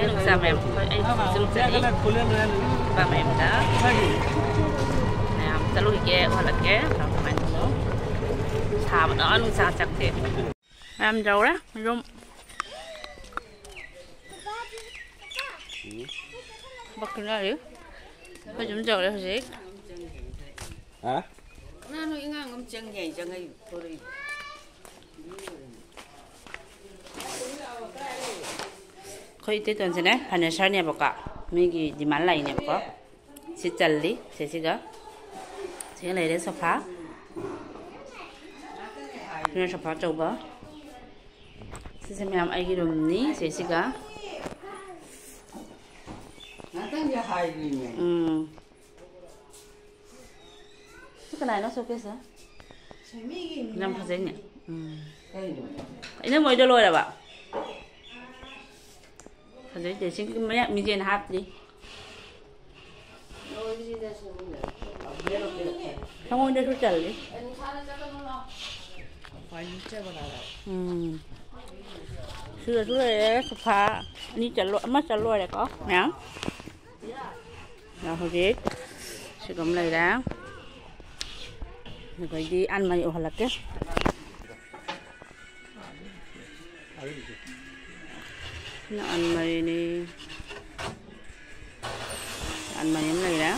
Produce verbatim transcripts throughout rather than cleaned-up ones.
ꯅꯨꯡꯆꯥ ꯃꯌꯥꯝ, ꯑꯩꯈꯣꯏ, ꯑꯩ ꯁꯨꯝ ꯆꯠꯂꯤ꯫ ꯅꯨꯄꯥ ꯃꯌꯥꯝꯗ ꯃꯌꯥꯝ ꯆꯠꯂꯨꯈꯤꯒꯦ, ꯍꯜꯂꯛꯀꯦ꯫ ꯀꯃꯥꯏꯅ ꯇꯧꯕꯅꯣ? ꯁꯥꯕꯅ ꯅꯨꯡꯁꯥ ꯆꯠꯈ꯭ꯔꯦ꯫ ꯃꯌꯥꯝ ꯌꯧꯔꯦ꯫ ꯌꯨꯝ ꯊꯕꯛ ꯁꯨꯅꯔꯤ꯫ ꯑꯩꯈꯣꯏ ꯌꯨꯝ ꯌꯧꯔꯦ ꯍꯧꯖꯤꯛ꯫ ꯍꯥ? ꯀꯅꯥꯅꯣ ꯑꯉꯥꯡ ꯑꯃ ꯆꯪꯉꯦ ꯍꯥꯏ ꯆꯪꯉꯛꯏ ꯊꯣꯔꯛꯏ꯫ ꯑꯩꯈꯣꯏ ꯏꯇꯩꯇꯣꯟꯁꯤꯅꯦ, furniture ꯅꯦꯕꯀꯣ, ꯃꯤꯒꯤ demand ꯂꯥꯛꯏꯅꯦꯕꯀꯣ꯫ ꯁꯤ ꯆꯜꯂꯤ꯫ ꯁꯤꯁꯤꯒ ꯁꯤꯒ ꯂꯩꯔꯦ ꯁꯣꯐꯥ꯫ ꯁꯤꯅ ꯁꯣꯐꯥ ꯑꯆꯧꯕ꯫ ꯁꯤꯁꯦ ꯃꯌꯥꯝ ꯑꯩꯒꯤ ꯔꯨꯝꯅꯤ꯫ ꯁꯤꯁꯤꯒ ꯉꯥꯛꯇꯪꯗꯤ ꯍꯥꯏꯈ꯭ꯔꯤꯅꯦ꯫ ꯎꯝ꯫ ꯁꯤ ꯀꯅꯥꯏꯅꯣ showcase? ꯁꯦꯃꯤꯒꯤ ꯌꯥꯝ ꯐꯖꯩꯅꯦ꯫ ꯎꯝ꯫ ꯀꯩꯅꯣ? ꯏꯅꯝꯃ ꯍꯣꯏꯗ ꯂꯣꯏꯔꯕ? ꯐꯖꯩ, ꯗ꯭ꯔꯦꯁꯤꯡ ꯃꯌꯥ-, ꯃꯤꯡꯁꯦꯜ ꯍꯥꯞꯇ꯭ꯔꯤ꯫ ꯁꯪꯒꯣꯏꯗꯁꯨ ꯆꯜꯂꯤ꯫ ꯎꯝ꯫ ꯁꯤꯗꯁꯨ ꯂꯩꯔꯦ, ꯁꯣꯐꯥ ꯑꯅꯤ ꯆꯜꯂꯣ-, ꯑꯃ ꯆꯜ ꯂꯣꯏꯔꯦꯀꯣ ꯃꯌꯥꯝ꯫ ꯑꯗ ꯍꯧꯖꯤꯛ ꯁꯤꯒ ꯑꯃ ꯂꯩꯔꯦ꯫ ꯑꯗꯒꯤꯗꯤ ꯑꯟꯃꯔꯤ ꯎꯍꯜꯂꯛꯀꯦ꯫ ꯁꯤꯅ ꯑꯟꯃꯔꯤꯅꯤ꯫ ꯑꯟꯃꯔꯤ ꯑꯃ ꯂꯩꯔꯦ꯫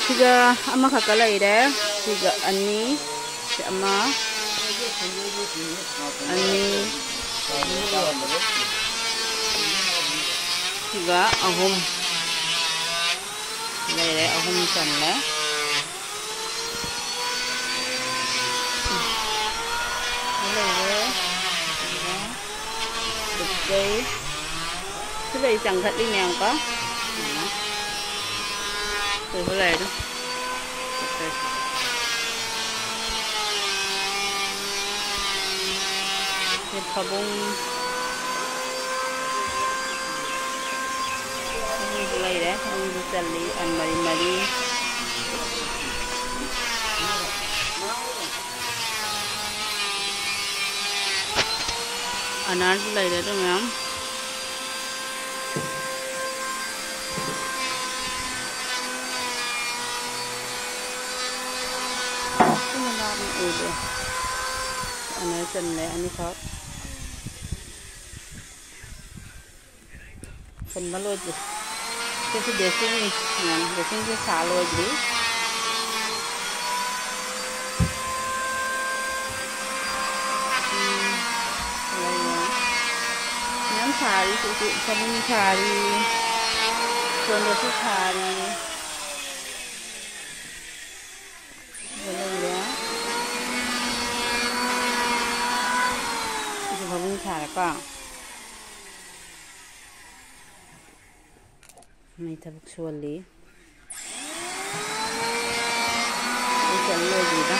ꯁꯤꯒ ꯑꯃꯈꯛꯀ ꯂꯩꯔꯦ꯫ ꯁꯤꯒ ꯑꯅꯤ, ꯁꯤ ꯑꯃ, ꯑꯅꯤ, ꯁꯤꯒ ꯑꯍꯨꯝ ꯂꯩꯔꯦ, ꯑꯍꯨꯝ ꯆꯜꯂꯦ꯫ ꯂꯩꯔꯦ꯫ ꯑꯗꯨꯒ ꯁꯤꯗꯩ ꯆꯪꯈꯠꯂꯤ ꯃꯌꯥꯝ ꯀꯣ꯫ ꯁꯤꯁꯨ ꯂꯩꯔꯦ꯫ ꯁꯤ ꯐꯃꯨꯡ꯫ ꯐꯃꯨꯡꯁꯨ ꯂꯩꯔꯦ꯫ ꯐꯃꯨꯡꯁꯨ ꯆꯜꯂꯤ꯫ ꯑꯟꯃꯔꯤ ꯃꯔꯤ꯫ ꯑꯅꯥꯔꯁꯨ ꯂꯩꯔꯦ ꯑꯗꯨ ꯃꯌꯥꯝ꯫ ꯁꯤꯅ ꯂꯥꯞꯅ ꯎꯗꯦ꯫ ꯑꯅꯥꯔ ꯆꯜꯂꯦ ꯑꯅꯤꯈꯛ꯫ ꯆꯟꯕ ꯂꯣꯏꯗ꯭ꯔꯤ꯫ ꯁꯤꯁꯨ ꯕꯦꯁꯤꯟꯅꯤ꯫ ꯃꯌꯥꯝ ꯕꯦꯁꯤꯟꯁꯦ ꯁꯥ ꯂꯣꯏꯗ꯭ꯔꯤ꯫ ꯎꯝ, ꯂꯩꯔꯦ꯫ ꯃꯌꯥꯝ ꯁꯥꯔꯤ꯫ ꯁꯤꯁꯨ ꯐꯃꯨꯡ ꯁꯥꯔꯤ꯫ ꯁꯣꯝꯗꯁꯨ ꯁꯥꯔꯤ꯫ ꯁꯤꯗ ꯂꯩꯔꯦ꯫ ꯁꯤꯁꯨ ꯐꯃꯨꯡ ꯁꯥꯔꯦꯀꯣ꯫ ꯃꯩ ꯊꯕꯛ ꯁꯨꯍꯜꯂꯤ꯫ ꯑꯩ ꯆꯠꯂꯨꯔꯁꯤꯗ꯫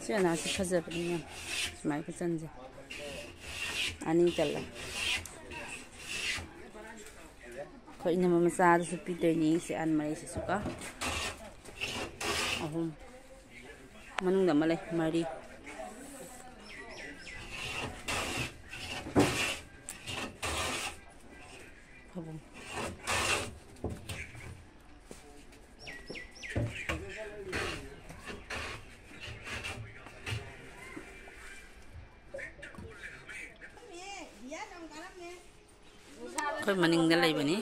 ꯁꯤ ꯑꯅꯥꯁꯤ ꯐꯖꯕꯅꯤ ꯌꯥꯝ꯫ ꯁꯨꯃꯥꯏꯅ ꯈꯨꯆꯟꯁꯦ꯫ ꯑꯅꯤ ꯆꯜꯂꯦ꯫ ꯑꯩꯈꯣꯏ ꯏꯅꯝꯃ ꯃꯆꯥꯗꯨꯁꯨ ꯄꯤꯗꯣꯏꯅꯤ꯫ ꯁꯤ ꯑꯟ ꯃꯔꯤꯁꯤꯁꯨ ꯀꯣ꯫ ꯑꯍꯨꯝ꯫ ꯃꯅꯨꯡꯗ ꯑꯃ ꯂꯩ꯫ ꯃꯔꯤ꯫ ꯐꯕꯨꯡ꯫ ꯑꯩꯈꯣꯏ ꯃꯅꯤꯡꯗ ꯂꯩꯕꯅꯤ꯫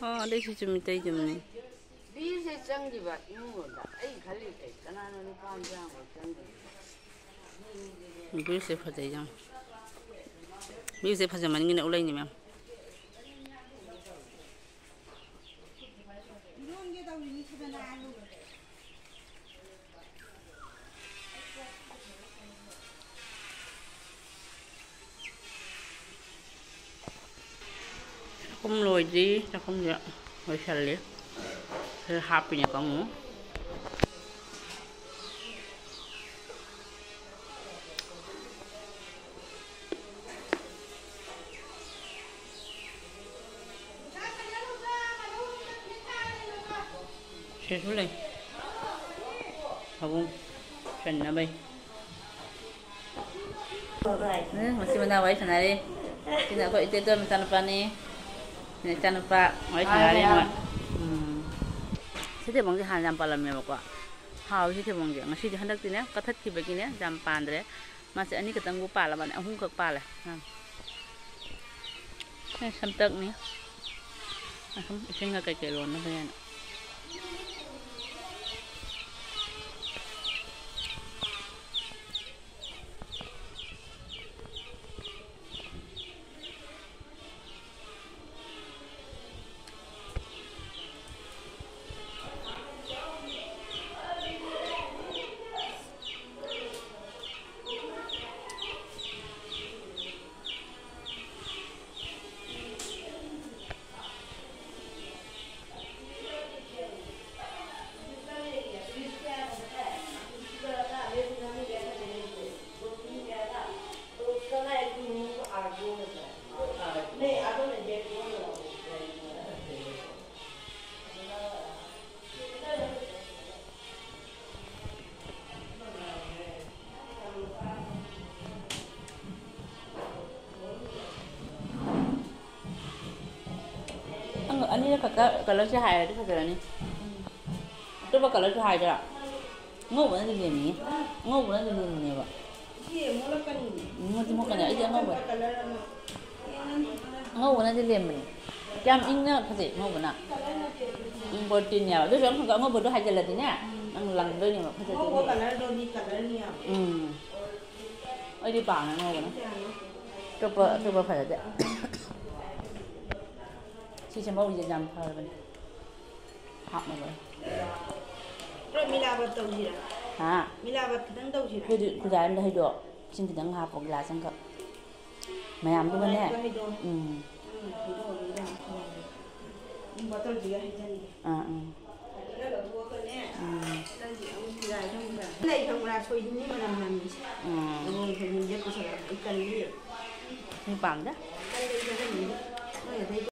ꯑꯣ, ꯑꯗꯩꯁꯤ ꯆꯨꯝꯃꯤ, ꯇꯩ ꯆꯨꯝꯃꯤ꯫ ꯕꯤꯔꯁꯦ ꯆꯪꯈꯤꯕ ꯏꯃꯨꯡ ꯂꯣꯝꯗ꯫ ꯑꯩ ꯈꯜꯂꯤ ꯀꯩ, ꯀꯅꯥꯅꯣ ꯅꯨꯄꯥ ꯃꯆꯥ ꯑꯃ ꯆꯪꯈꯤꯕ? ꯕꯤꯔꯁꯦ ꯐꯖꯩ ꯌꯥꯝ꯫ ꯕꯤꯔꯁꯦ ꯐꯖꯃꯟꯒꯤꯅ ꯎꯠꯂꯛꯏꯅꯤ ꯃꯌꯥꯝ꯫ ꯏꯔꯣꯟꯒꯦ ꯇꯧꯔꯤꯅꯤ ꯁꯤꯗꯅ ꯑꯂꯨ꯫ ꯆꯥꯛꯈꯨꯝ ꯂꯣꯏꯗ꯭ꯔꯤ, ꯆꯥꯛꯈꯨꯝꯁꯦ ꯂꯣꯏꯁꯜꯂꯤ꯫ ꯁꯤꯗ ꯍꯥꯞꯄꯤꯅꯦꯀꯣ ꯑꯃꯨꯛ꯫ ꯁꯤꯁꯨ ꯂꯩ꯫ ꯐꯕꯨꯡ ꯁꯟꯅꯕꯩ꯫ ꯎꯝ, ꯃꯁꯤ ꯃꯅꯥ ꯋꯥꯔꯤ ꯁꯥꯟꯅꯔꯤ꯫ ꯁꯤꯅ ꯑꯩꯈꯣꯏ ꯏꯇꯩꯃ ꯃꯆꯥꯅꯨꯄꯥꯅꯤ꯫ ꯁꯤꯅ ꯏꯆꯥꯅꯨꯄꯥ ꯋꯥꯔꯤ ꯁꯥꯟꯅꯔꯤ ꯃꯣꯏ꯫ ꯎꯝ꯫ ꯁꯤ ꯊꯩꯕꯣꯡꯁꯦ ꯍꯥꯟꯅ ꯌꯥꯝ ꯄꯥꯜꯂꯝꯃꯦꯕꯀꯣ꯫ ꯍꯥꯎꯋꯤ ꯁꯤ ꯊꯩꯕꯣꯡꯁꯦ꯫ ꯉꯁꯤꯗꯤ ꯍꯟꯗꯛꯇꯤꯅꯦ ꯀꯛꯊꯠꯈꯤꯕꯒꯤꯅꯦ ꯌꯥꯝ ꯄꯥꯟꯗ꯭ꯔꯦ꯫ ꯃꯥꯁꯦ ꯑꯅꯤꯈꯛꯇꯪꯕꯨ ꯄꯥꯜꯂꯕꯅꯦ, ꯑꯍꯨꯝꯈꯛ ꯄꯥꯜꯂꯦ꯫ ꯎꯝ꯫ ꯁꯤ ꯁꯝꯇꯛꯅꯤ꯫ ꯑꯁꯨꯝ ꯏꯁꯤꯡꯒ ꯀꯩꯀꯩ ꯂꯣꯟꯅꯕꯅꯦꯅ꯫ ꯑꯅꯤꯔꯛ ꯈꯛꯇ ꯀꯂꯔꯁꯦ ꯍꯥꯏꯔꯗꯤ ꯐꯖꯔꯅꯤ꯫ ꯑꯇꯣꯞꯄ ꯀꯂꯔꯁꯨ ꯍꯥꯏꯗ꯭ꯔꯥ? ꯑꯉꯧꯕꯅꯗꯤ ꯂꯦꯝꯃꯤꯌꯦ꯫ ꯑꯉꯧꯕꯅꯗꯤ ꯂꯦꯝꯕꯅꯦꯕ꯫ ꯁꯤ ꯃꯣꯠꯂꯛꯀꯅꯤ꯫ ꯃꯣꯠꯇꯤ ꯃꯣꯠꯀꯅꯤ꯫ ꯑꯩꯗꯤ ꯑꯉꯧꯕ꯫ ꯀꯂꯔ ꯑꯃ꯫ ꯑꯉꯧꯕꯅꯗꯤ ꯂꯦꯝꯕꯅꯦ꯫ ꯌꯥꯝ ꯏꯪꯅ ꯐꯖꯩ ꯑꯉꯧꯕꯅ꯫ ꯎꯝ, ꯄ꯭ꯔꯣꯇꯤꯟꯅꯦꯕ꯫ ꯑꯗꯨꯁꯨ ꯑꯃꯨꯛ ꯑꯉꯧꯕꯗꯣ ꯍꯥꯏꯖꯤꯜꯂꯗꯤꯅꯦ, ꯅꯪ ꯂꯪꯗꯣꯏꯅꯦꯕ꯫ ꯐꯖꯗꯣꯏꯅꯦ꯫ ꯑꯉꯧꯕ ꯀꯂꯔꯗꯣ ꯃꯤ ꯀꯂꯔꯅꯤ ꯌꯥꯝ꯫ ꯎꯝ꯫ ꯑꯩꯗꯤ ꯄꯥꯝꯃꯦ ꯑꯉꯧꯕꯅ꯫ ꯑꯇꯣꯞꯄ, ꯑꯇꯣꯞꯄ ꯐꯖꯗꯦ꯫ ꯁꯤꯁꯦ ꯃꯧꯁꯦ ꯌꯥꯝ ꯐꯔꯕꯅꯦ꯫ ꯍꯥꯞꯅꯕ꯫ ꯄꯨꯔꯥ ꯃꯤꯂꯥꯕꯠ ꯇꯧꯁꯤꯔꯥ? ꯍꯥ? ꯃꯤꯂꯥꯕꯠ ꯈꯤꯇꯪ ꯇꯧꯁꯤꯔꯥ? ꯑꯩꯈꯣꯏꯗꯤ ꯈꯨꯖꯥꯏ ꯑꯝꯗ ꯍꯩꯗꯣꯛ꯫ ꯏꯁꯤꯡ ꯈꯤꯇꯪ ꯍꯥꯞꯄꯣ ꯒꯤꯂꯥꯁ ꯑꯃꯈꯛ꯫ ꯃꯌꯥꯝꯗꯨꯒꯅꯦ꯫ ꯈꯨꯖꯥꯏ ꯑꯝꯗ ꯍꯩꯗꯣꯛ꯫ ꯎꯝ꯫ ꯎꯝ, ꯍꯩꯗꯣꯛꯑꯒ ꯏꯕꯥꯅꯤ ꯈꯨꯖꯥꯏꯗꯣ꯫ ꯎꯝ, ꯕꯣꯇꯜꯗꯨꯒ ꯍꯩꯖꯤꯟꯒꯦ꯫ ꯑꯥ, ꯑꯥ꯫ ꯈꯔ ꯂꯧꯊꯣꯛꯑꯒꯅꯦ꯫ ꯎꯝ꯫ ꯅꯪꯒꯤ ꯑꯃꯨꯛ ꯈꯨꯖꯥꯏꯗꯣ ꯑꯃꯨꯛ ꯂꯩ ꯈꯪꯕ꯭ꯔꯥ? ꯁꯣꯏꯕꯨꯝꯒꯤ ꯃꯅꯝ ꯅꯝꯃꯤꯁꯦ꯫ ꯎꯝ꯫ ꯁꯣꯏꯕꯨꯝꯁꯦ ꯄꯨꯁꯜꯂꯛꯑꯒ ꯑꯩ ꯇꯜꯂꯤ꯫ ꯃꯤ ꯄꯥꯝꯗꯦ꯫ ꯇꯜꯂꯦ ꯑꯩ ꯆꯥꯖꯅꯤꯡꯗꯦ꯫ ꯅꯣꯏ ꯑꯗꯩ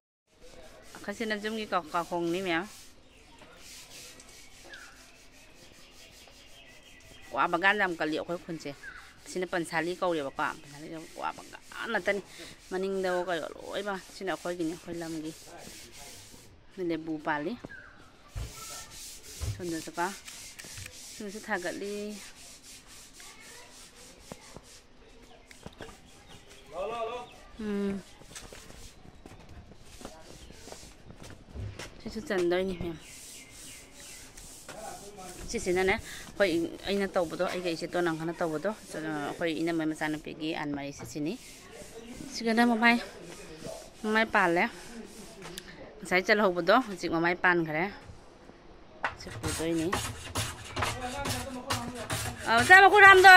ꯑꯈꯠꯁꯤꯅ ꯌꯨꯝꯒꯤ ꯀꯥ-, ꯀꯥꯡꯍꯧꯅꯤ ꯃꯌꯥꯝ꯫ ꯀ꯭ꯋꯥ ꯕꯒꯥꯟ ꯌꯥꯝ ꯀꯜꯂꯤ ꯑꯩꯈꯣꯏ ꯈꯨꯟꯁꯦ꯫ ꯁꯤꯅ ꯄꯟꯁꯥꯂꯤ ꯀꯧꯔꯦꯕꯀꯣ꯫ ꯄꯟꯁꯥꯂꯤ ꯀ꯭ꯋꯥ ꯕꯒꯥꯟ ꯉꯥꯛꯇꯅꯤ꯫ ꯃꯅꯤꯡꯗ ꯀꯩꯅꯣ ꯂꯣꯏꯅ꯫ ꯁꯤꯅ ꯑꯩꯈꯣꯏꯒꯤꯅꯤ, ꯑꯩꯈꯣꯏ ꯂꯝꯒꯤ꯫ ꯂꯦꯕꯨ ꯄꯥꯜꯂꯤ꯫ ꯁꯣꯝꯗꯁꯨꯀꯣ꯫ ꯁꯤꯃꯁꯨ ꯊꯥꯒꯠꯂꯤ꯫ ꯎꯝ꯫ ꯁꯤꯁꯨ ꯆꯟꯗꯣꯏꯅꯤ, ꯃꯦꯝ꯫ ꯁꯤꯁꯤꯅꯅꯦ, ꯑꯩꯈꯣꯏ ꯑꯩꯅ ꯇꯧꯕꯗꯣ, ꯑꯩꯒ ꯏꯆꯦ ꯇꯣꯅꯥꯡꯈꯣꯅ ꯇꯧꯕꯗꯣ, ꯑꯩꯈꯣꯏ ꯏꯅꯝꯃ ꯃꯆꯥꯅꯨꯄꯤꯒꯤ ꯑꯟꯃꯔꯤ ꯁꯤꯁꯤꯅꯤ꯫ ꯁꯤꯒꯅ ꯃꯃꯥꯏ, ꯃꯃꯥꯏ ꯄꯥꯜꯂꯦ꯫ ꯉꯁꯥꯏ ꯆꯜꯍꯧꯕꯗꯣ ꯍꯧꯖꯤꯛ ꯃꯃꯥꯏ ꯄꯥꯟꯈ꯭ꯔꯦ꯫ ꯁꯤ ꯄꯨꯗꯣꯏꯅꯤ꯫ ꯑ, ꯃꯆꯥ ꯃꯈꯨ ꯔꯥꯝꯗꯣ꯫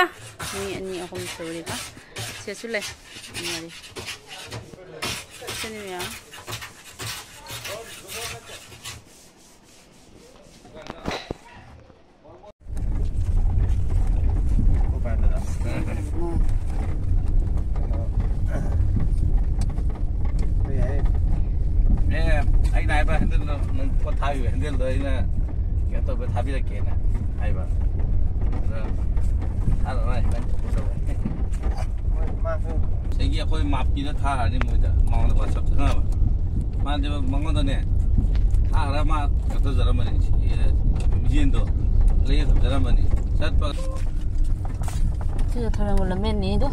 ꯃꯤ ꯑꯅꯤ, ꯑꯍꯨꯝ ꯁꯨꯔꯤꯀꯣ꯫ ꯁꯤꯁꯨ ꯂꯩ꯫ ꯃꯔꯤ꯫ ꯁꯤꯅꯤ ꯃꯌꯥꯝ꯫ ꯎꯝ꯫ ꯑꯦ, ꯑꯩꯅ ꯍꯥꯏꯕ ꯍꯦꯟꯗꯜꯗꯣ, ꯅꯪ ꯄꯣꯠ ꯊꯥꯕꯤꯕ ꯍꯦꯟꯗꯜꯗꯣ ꯑꯩꯅ ꯀꯩꯅꯣ ꯇꯧꯕ ꯊꯥꯕꯤꯔꯛꯀꯦꯅ ꯍꯥꯏꯕ꯫ ꯑꯗꯣ ꯊꯥꯔꯛꯑꯣ ꯍꯥꯏ, ꯅꯪ ꯀꯩꯅꯣ ꯇꯧꯋꯦ꯫ ꯉꯁꯥꯏꯒꯤ ꯑꯩꯈꯣꯏ ꯃꯥꯞꯄꯤꯗ ꯊꯥꯔꯅꯤ ꯃꯣꯏꯗ, ꯃꯉꯣꯟꯗ WhatsApp ꯈꯪꯉꯕ? ꯃꯥꯗꯤ ꯃꯉꯣꯟꯗꯅꯦ ꯊꯥꯔꯒ ꯃꯥ ꯀꯩꯅꯣ ꯇꯧꯖꯔꯝꯕꯅꯤ, ꯁꯤ, ꯑꯦ, ꯃꯤꯖꯦꯟꯗꯣ ꯂꯩꯔ ꯊꯝꯖꯔꯝꯕꯅꯤ꯫ ꯆꯠꯄ꯫ ꯁꯤꯁꯨ ꯊꯣꯏꯔꯪꯕ ꯂꯝꯃꯦꯟꯅꯤ ꯑꯗꯣ꯫